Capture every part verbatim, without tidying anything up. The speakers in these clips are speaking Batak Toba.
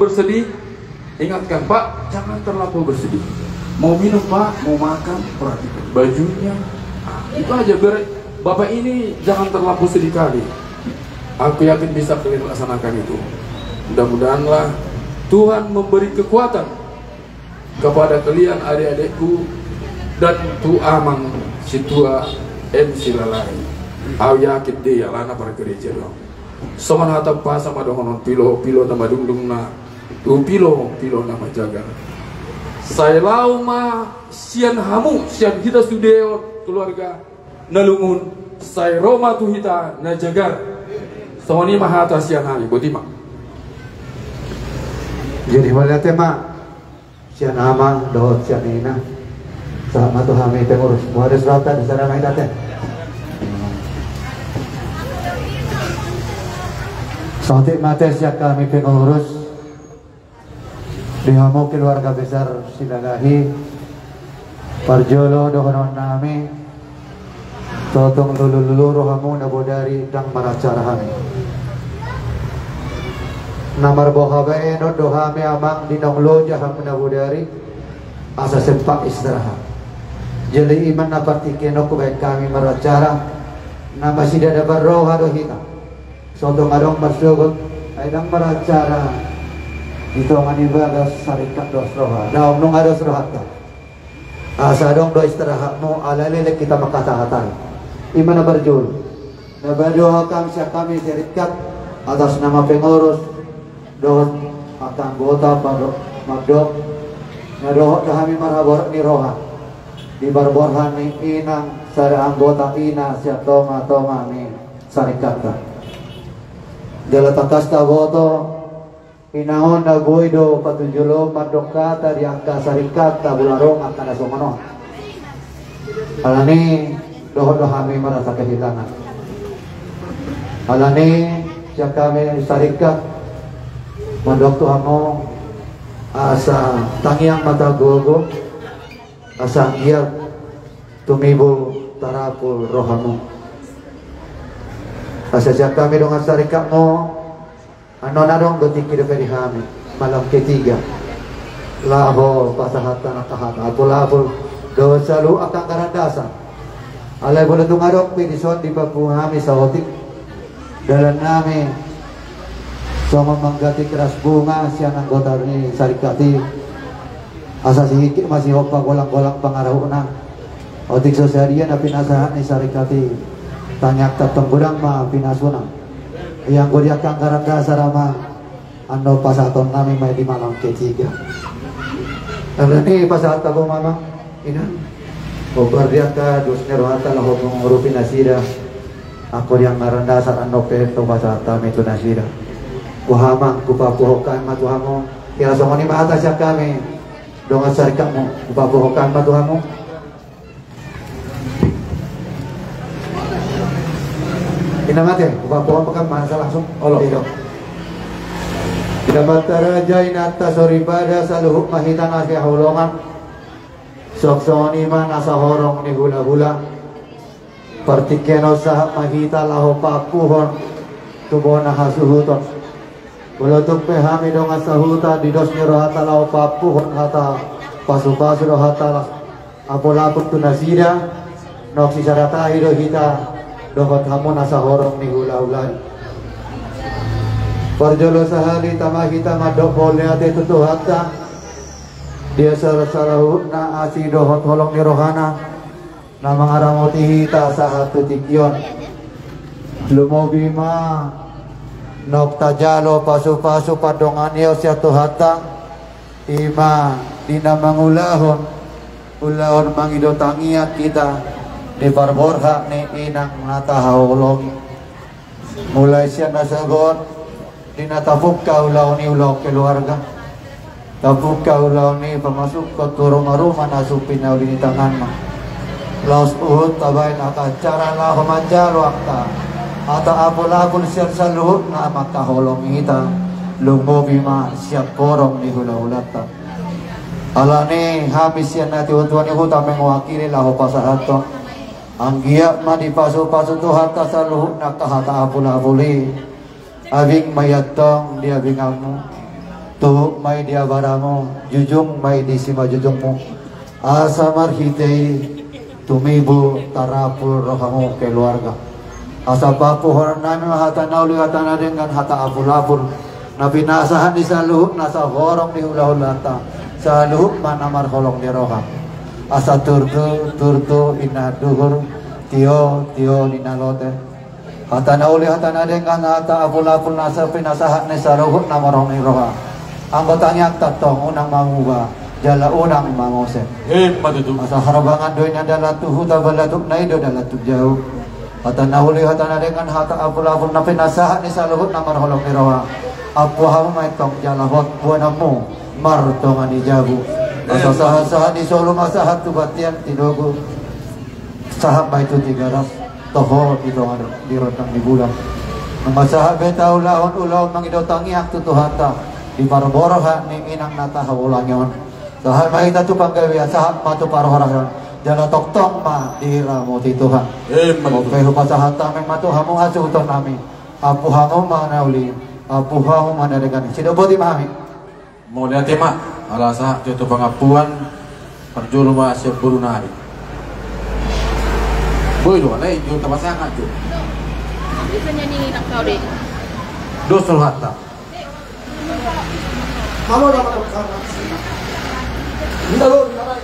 Bersedih, ingatkan, "Pak, jangan terlampau bersedih. Mau minum, Pak, mau makan, perhatikan bajunya." Ah, itu aja, biar Bapak ini jangan terlampau sedih kali. Aku yakin bisa kalian laksanakan itu. Mudah-mudahanlah Tuhan memberi kekuatan kepada kalian, adik-adikku, dan tu amang situa M C Lalai. Au yakin dia lana para gereja dong. Songon hata umpasa ma dohonon, pilo, pilo na madungdung na tu pilo, pilo na majagar. Sai laho ma sian hamu, sian hita sude on keluarga na lungun, sai ro ma tu hita na jagar. Songon i ma hata sian hami, boti ma. Jadi mauliate ma sian ama dohot sian ina. Sahat ma tu hami pengurus. Boha do surat tadi, sada ma i ate. Saotik ma ate sian hami pengurus. Di hamu keluarga besar Silalahi, parjolo dohonon nami, tongtong lulululu rohamu na bodari ndang maracara hami. Na marboha baenon do hami amang di naung loja hamu na bodari, asa sempat istirahat. Jadi i ma na partingkian on hubaen hami maracara, na masida dabar roha do hita. Sotung adong marsogot, ai ndang maracara di tonga ni bagas sarikat dos roha. Daong nunga dos rohanta. Asa adong do istirahatmu, alai leleng hita mangkatahatai. I ma na parjolo. Na baen do hami sian hami sarikat atas nama pengurus dohot angka anggota, pado mandok na dohot do hami marhaborhat ni roha di parborhat ni inang sada anggota ina sian tonga-tonga ni sarikatta. Jala tangkas taboto, inang on na boi do patujolo mandok hata di angka sarikatta molo adong angka na songon on. Alani dohot do hami marasa kehilangan. Alani sian hami sarikat mandok tu hamu, asa tangiang ma tagogo, asa anggiat tumibu tarapul rohamu. Asa sian hami dongan sarikatmu, annon adong do tingki dope di hami malam ketiga laho pasahathon angka hata apul-apul dohot saluhut angka anggaran dasar. Alai molo tung adong pe dison dipapungu hami saotik, dalan nami songon mangganti keras bunga sian anggota ni sarikat i. Asa sihingkit ma sihompa golang-golang pangarahutna. Otik so sadia na pinasahat ni sarikat i, tangiang tongtong godang ma pinasuna. Ia anggo di angka anggaran dasar amang, annon pasahaton nami ma i di malam ketiga. Alani pasahat hamu ma amang, inang. Hombar di angka dos ni rohanta laho mangurupi nasida. Anggo di anggaran dasar annon pe hupasahat hami tu nasida. Boha amang, hupapungu hami ma tu hamu. Ia songon i ma hata sian hami dongan sarikatmu, hupapungu hami ma tu hamu. Inang ate, hupapungu hami ma, asa langsung. Olo. Iyo. Amanta raja, inanta soripada, saluhut ma hita na sihaholongan. Songon i ma na sahorong ni hula-hula. Partingkian on sahat ma hita laho paampuhon tu bona hasuhuton. Molo tung pe hami dongan sahuta di dos ni rohanta laho paampuhon hata pasu-pasu do hata apul-apul tu nasida, naung sisada tahi do hita dohot hamu na sahorong ni hula-hula i. Parjolo sahali tama hita mandok mauliate tu Tuhanta, di atas saluhutna asi dohot holong ni rohana na mangaramoti hita sahat tu tingki on. Lumobi ma naung tajalo pasu-pasu pandonganion sian Tuhanta, i ma di na mangulahon ulaon mangido tangiang hita di parborhat ni inang na tahaholongi. Mulai sian na sogot, di na tapungka ulaon i ulaon keluarga. Tapungka ulaon i pamasukhon tu ruma-ruma na sumpit na uli ni tanganna. Laos huhut tabaen angka acara laho manjalo angka hata apul-apul sian saluhutna mangkaholongi hita, lumobi ma sian horong ni hula-hulanta. Alani hami sian na tua-tua ni huta mewakili laho pasahathon. Anggiat ma dipasu-pasu Tuhanta saluhutna angka hata apul-apul i. Abing ma i antong di abinganmu. Tuhuk ma i di abaramu, jujung ma i di simanjujungmu. Asa marhite i tumibu tarapul rohamu keluarga. Asa papuhoran nami ma hata na uli, hata na denggan, hata apul-apul na pinasahat ni saluhut na sahorong ni hulahulanta, saluhut ma na marholong ni roha. Asa turtu, turtu, inna duhur, tio, tio, ninna lote. Hata na uli, hata na denggan, hata apul-apul na pinasahat ni saluhut na marholong ni roha. Anggo tangiangta tong unang mamuba jala unang mamose. Emma tutu. Asa harbangan do i na dalan tu huta, balatuk na i do dalan tu jabu. Hata na uli, hata na denggan, hata apul-apul na pinasahat ni saluhut na marholong ni roha. Ampu hamu ma i tong jala hot buanonmu martonga ni jabu. Asa sahat-sahat ni solu ma sahat tu bontean, tinogu. Sahat ma i tu Tigaras, toho di tonga ni rondang ni bulan. Nunga sahat be taulahon ulaon mangido tangiang tu Tuhanta di parborhat ni inang na tahaholongi on. Sahat ma hita tu panggabean, sahat ma tu parhorasan, jala tongtong ma diramoti Tuhan. Emma tutu. Ope, hupasahat hami ma tu hamu hasuhuton nami. Ampu hamu ma na uli, ampu hamu ma na denggan. Sidok boti ma hami. Mauliate ma, ala sahat jo tu pangampuan, parjolo ma sian boru nami. Boi do, alai jo tapasahat jo. Bisa nyanyi nang kau deh. Dos rohanta. Mama nama kau. Minta lo, minta lo.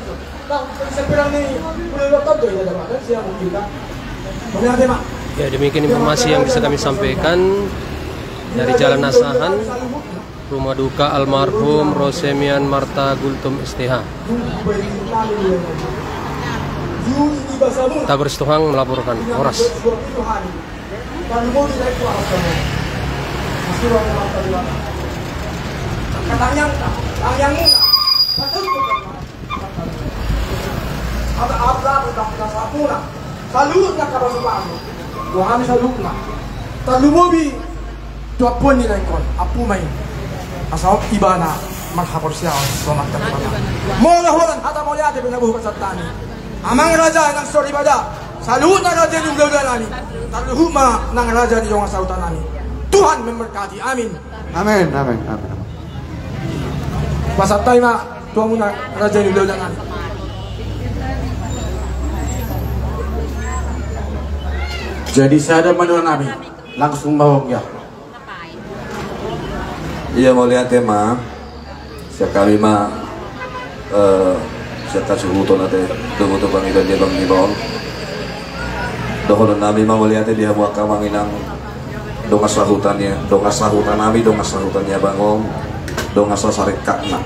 Nah, bisa bilang nih, boleh lo tahu ya, ada makan siang kita. Mauliate ma. Ya, demikian informasi yang bisa kami sampaikan dari Jalan Asahan. Rumah duka almarhum Rosemian Marta Gultom S T H. Tabar Situhang melaporkan. Horas. Saluhutna kapasahaton. Rohami saluhutna. Tarlumobi tu ampuan ni na ingkon, ampu ma i. Asa on ibana marhaporseaon tu Amanta Debata. Molo holan hata mauliate pe na boi hupasahat hami. Amang raja nang soripada, saluhutna raja ni hulahula nami. Tarlumobi ma nang raja ni dongan sahuta nami. Tuhan memberkati. Amin. Amin, amin, amin. Pasahat hami ma tu hamuna raja ni hulahula nami. Jadi sada ma nami, langsung ma on ya. Ia mauliate ma. Sian hami ma, eh, sian hasuhuton ate, dohot tu pangidoan ni abang ni baon. Dohonon nami ma mauliate di hamu angka amang inang. Dongan sahuta ni, dongan sahuta nami, dongan sahuta ni abang on. Dongan sasaringkatna.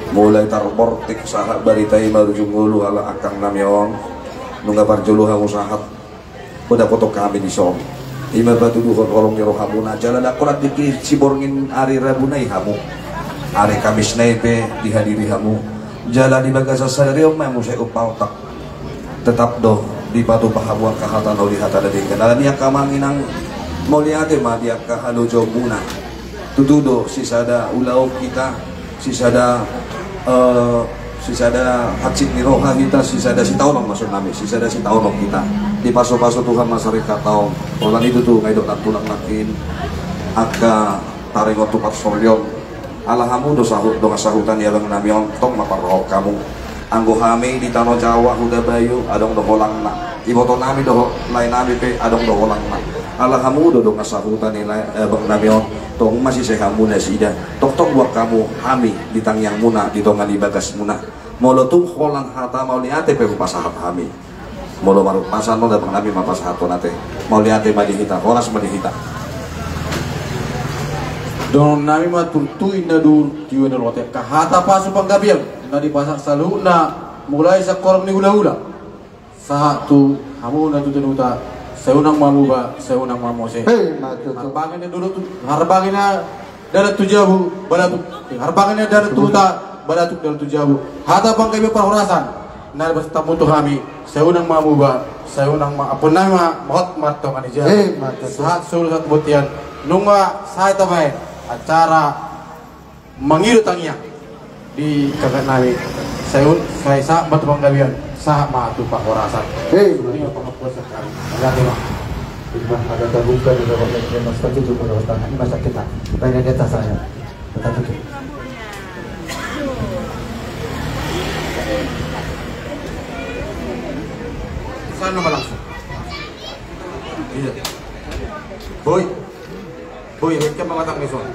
Mulai tarbortik sahat barita i marujung ngolu halak angkang nami on. Nunga parjolo hamu sahat. Hudapothon hami dison. Ima patuduhon holong ni rohamuna, jala ndang holan tingki siborngin ari Rabuna i hamu. Ari Kamisna i pe dihadiri hamu. Jala di bagasan sadari on ma muse umpama tetap do dipatupa hamu angka hata na uli hata na denggan. Alani angka amang inang, mauliate ma di angka halojaonmuna. Tutu do sisada ulaon hita, sisada, eh, sisada hansit ni roha hita, sisada sitaonon maksud nami, sisada sitaonon hita. Dipasupasu Tuhan ma saringkatna on. Holan i tutu nga didok nang tulang nangkin, angka taringot tu parsorion. Ala hamu do sahut, dongan sahuta ni abang nami on, tong ma parrohahon hamu. Anggo hami di Tano Jawa, Huta Bayu, adong do holangna. Iboto nami dohot lae nami pe adong do holangna. Ala hamu do dongan sahuta ni lae, eh, abang nami on, tong masise hamu nasida. Tongtong boan hamu hami di tangiangmuna, di tonga ni bagasmuna. Molo tung holan hata mauliate pe hupasahat hami. Molo marupasan on, abang nami ma pasahathon ate. Mauliate ma di hita, horas ma di hita. Dohonon nami ma turtu, inna duhur, tio, ninna lote, angka hata pasu panggabean na dipasahat saluhutna, mulai sian horong ni hulahula sahat tu hamuna tutu na huta, sai unang mamuba, sai unang mamose. Hei, ma tutu. Harbangi na dalan tu, harbangi na dalan tu jabu, balatuk, eh, harbangi na dalan tu huta, balatuk dalan tu jabu. Hata panggabean parhorasan na dipasahat hamu tu hami, sai unang mamuba, sai unang ma-, ampuon nami ma, hot martonga ni jabu. Hei, ma tutu. Sahat solu sahat bontean, nunga sahat tabaen acara mangido tangiang di kakak nami. Sai un-, sai sahat ma tu panggabean, sahat ma tu parhorasan. Hei. Songon i ma pangampuan sian hami. Mauliate ma. Ima ada tabuka di bawah leher mas kaki tu bawah tangan, ima sakit tak? Baik, ada tas saya. Sana ma langsung. Iya. Boy. Boy, wekkan ma batang ni son.